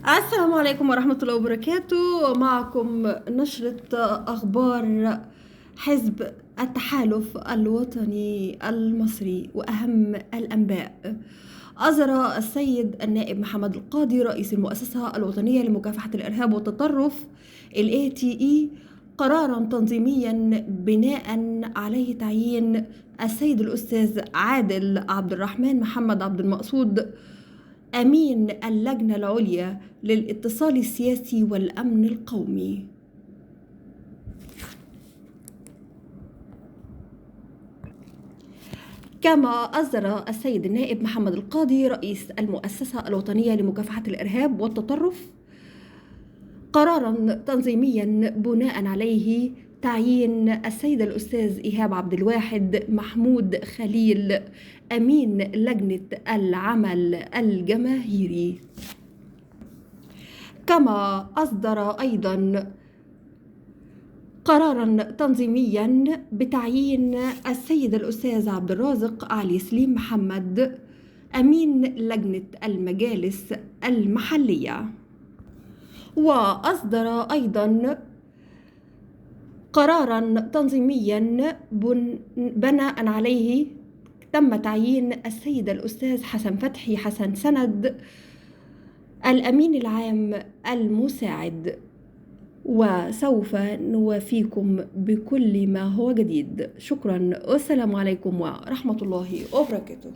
السلام عليكم ورحمة الله وبركاته. معكم نشرة أخبار حزب التحالف الوطني المصري وأهم الأنباء. أصدر السيد النائب محمد القاضي رئيس المؤسسة الوطنية لمكافحة الإرهاب والتطرف ATE قراراً تنظيمياً بناء عليه تعيين السيد الأستاذ عادل عبد الرحمن محمد عبد المقصود أمين اللجنة العليا للاتصال السياسي والأمن القومي. كما أصدر السيد النائب محمد القاضي رئيس المؤسسة الوطنية لمكافحة الإرهاب والتطرف قراراً تنظيمياً بناء عليه تعيين السيد الأستاذ إيهاب عبد الواحد محمود خليل أمين لجنة العمل الجماهيري. كما أصدر أيضاً قراراً تنظيمياً بتعيين السيد الأستاذ عبد الرازق علي سليم محمد أمين لجنة المجالس المحلية. وأصدر أيضاً قراراً تنظيمياً بناء عليه تم تعيين السيد الأستاذ حسن فتحي حسن سند الأمين العام المساعد. وسوف نوافيكم بكل ما هو جديد. شكراً والسلام عليكم ورحمة الله وبركاته.